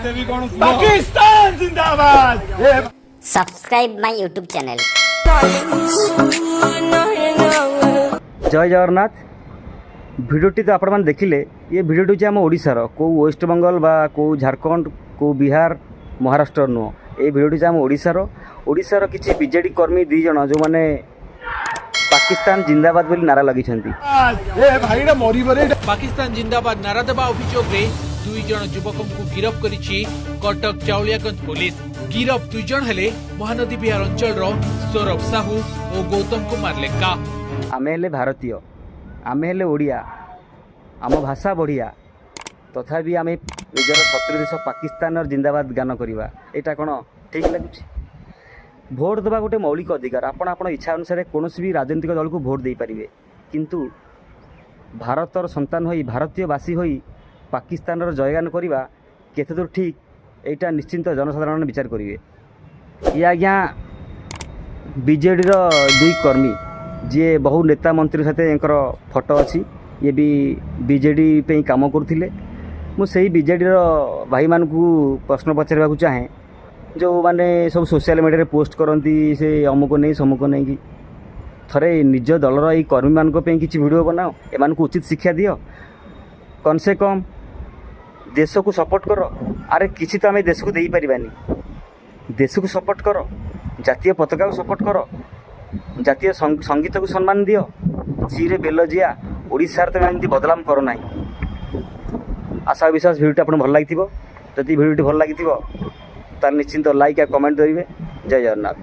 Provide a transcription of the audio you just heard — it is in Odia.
Pakistan Zindabad. Subscribe my YouTube channel. ଜୟ ଜଗନ୍ନାଥ। ଭିଡ଼ିଓଟି ତ ଆପଣମାନେ ଦେଖିଲେ। ଏ ଭିଡ଼ିଓଟି ହେଉଛି ଆମ ଓଡ଼ିଶାର, କେଉଁ ୱେଷ୍ଟବେଙ୍ଗଲ ବା କେଉଁ ଝାଡ଼ଖଣ୍ଡ, କେଉଁ ବିହାର, ମହାରାଷ୍ଟ୍ର ନୁହଁ। ଏ ଭିଡ଼ିଓଟି ହେଉଛି ଆମ ଓଡ଼ିଶାର। ଓଡ଼ିଶାର କିଛି ବିଜେଡ଼ି କର୍ମୀ ଦୁଇ ଜଣ, ଯେଉଁମାନେ ପାକିସ୍ତାନ ଜିନ୍ଦାବାଦ ବୋଲି ନାରା ଲଗେଇଛନ୍ତି। ଏ ଭାଇଟା ମରିବରେ। ପାକିସ୍ତାନ ଜିନ୍ଦାବାଦ ନାରା ଦେବା ଅଭିଯୋଗରେ ଦୁଇ ଜଣ ଯୁବକଙ୍କୁ ଗିରଫ କରିଛି କଟକ ଚାଉଳିଆଗଞ୍ଜ ପୋଲିସ। ଗିରଫ ଦୁଇ ଜଣ ହେଲେ ମହାନଦୀ ବିହାର ଅଞ୍ଚଳର ସୌରଭ ସାହୁ ଓ ଗୌତମ କୁମାର ଲେଙ୍କା। ଆମେ ହେଲେ ଭାରତୀୟ, ଆମେ ହେଲେ ଓଡ଼ିଆ, ଆମ ଭାଷା ବଢ଼ିଆ। ତଥାପି ଆମେ ନିଜର ଶତ୍ରୁ ଦେଶ ପାକିସ୍ତାନର ଜିନ୍ଦାବାଦ ଗାନ କରିବା, ଏଇଟା କ'ଣ ଠିକ୍ ଲାଗୁଛି? ଭୋଟ ଦେବା ଗୋଟେ ମୌଳିକ ଅଧିକାର। ଆପଣ ଆପଣ ଇଚ୍ଛା ଅନୁସାରେ କୌଣସି ବି ରାଜନୈତିକ ଦଳକୁ ଭୋଟ ଦେଇପାରିବେ। କିନ୍ତୁ ଭାରତର ସନ୍ତାନ ହୋଇ, ଭାରତୀୟବାସୀ ହୋଇ ପାକିସ୍ତାନର ଜୟଗାନ କରିବା କେତେ ଦୂର ଠିକ୍, ଏଇଟା ନିଶ୍ଚିନ୍ତ ଜନସାଧାରଣ ବିଚାର କରିବେ। ଇଏ ଆଜ୍ଞା ବିଜେଡ଼ିର ଦୁଇ କର୍ମୀ, ଯିଏ ବହୁ ନେତା ମନ୍ତ୍ରୀ ସାଥେ ୟାଙ୍କର ଫଟୋ ଅଛି। ଇଏ ବି ବିଜେଡ଼ି ପାଇଁ କାମ କରୁଥିଲେ। ମୁଁ ସେଇ ବିଜେଡ଼ିର ଭାଇମାନଙ୍କୁ ପ୍ରଶ୍ନ ପଚାରିବାକୁ ଚାହେଁ, ଯେଉଁମାନେ ସବୁ ସୋସିଆଲ ମିଡ଼ିଆରେ ପୋଷ୍ଟ କରନ୍ତି ସେ ଅମୁକ ନେଇ ସମୁକ ନେଇକି, ଥରେ ନିଜ ଦଳର ଏଇ କର୍ମୀମାନଙ୍କ ପାଇଁ କିଛି ଭିଡ଼ିଓ ବନାଅ। ଏମାନଙ୍କୁ ଉଚିତ ଶିକ୍ଷା ଦିଅ। କମ୍ ସେ କମ୍ ଦେଶକୁ ସପୋର୍ଟ କର। ଆରେ, କିଛି ତ ଆମେ ଦେଶକୁ ଦେଇପାରିବାନି, ଦେଶକୁ ସପୋର୍ଟ କର, ଜାତୀୟ ପତାକାକୁ ସପୋର୍ଟ କର, ଜାତୀୟ ସଙ୍ଗୀତକୁ ସମ୍ମାନ ଦିଅ। ଚିରେ ବେଲଜିଆ, ଓଡ଼ିଶାର ତମେ ଏମିତି ବଦନାମ କର ନାହିଁ। ଆଶା, ବିଶ୍ୱାସ ଭିଡ଼ିଓଟି ଆପଣଙ୍କୁ ଭଲ ଲାଗିଥିବ। ଯଦି ଭିଡ଼ିଓଟି ଭଲ ଲାଗିଥିବ, ତାହେଲେ ନିଶ୍ଚିନ୍ତ ଲାଇକ୍ ଆଉ କମେଣ୍ଟ କରିବେ। ଜୟ ଜଗନ୍ନାଥ।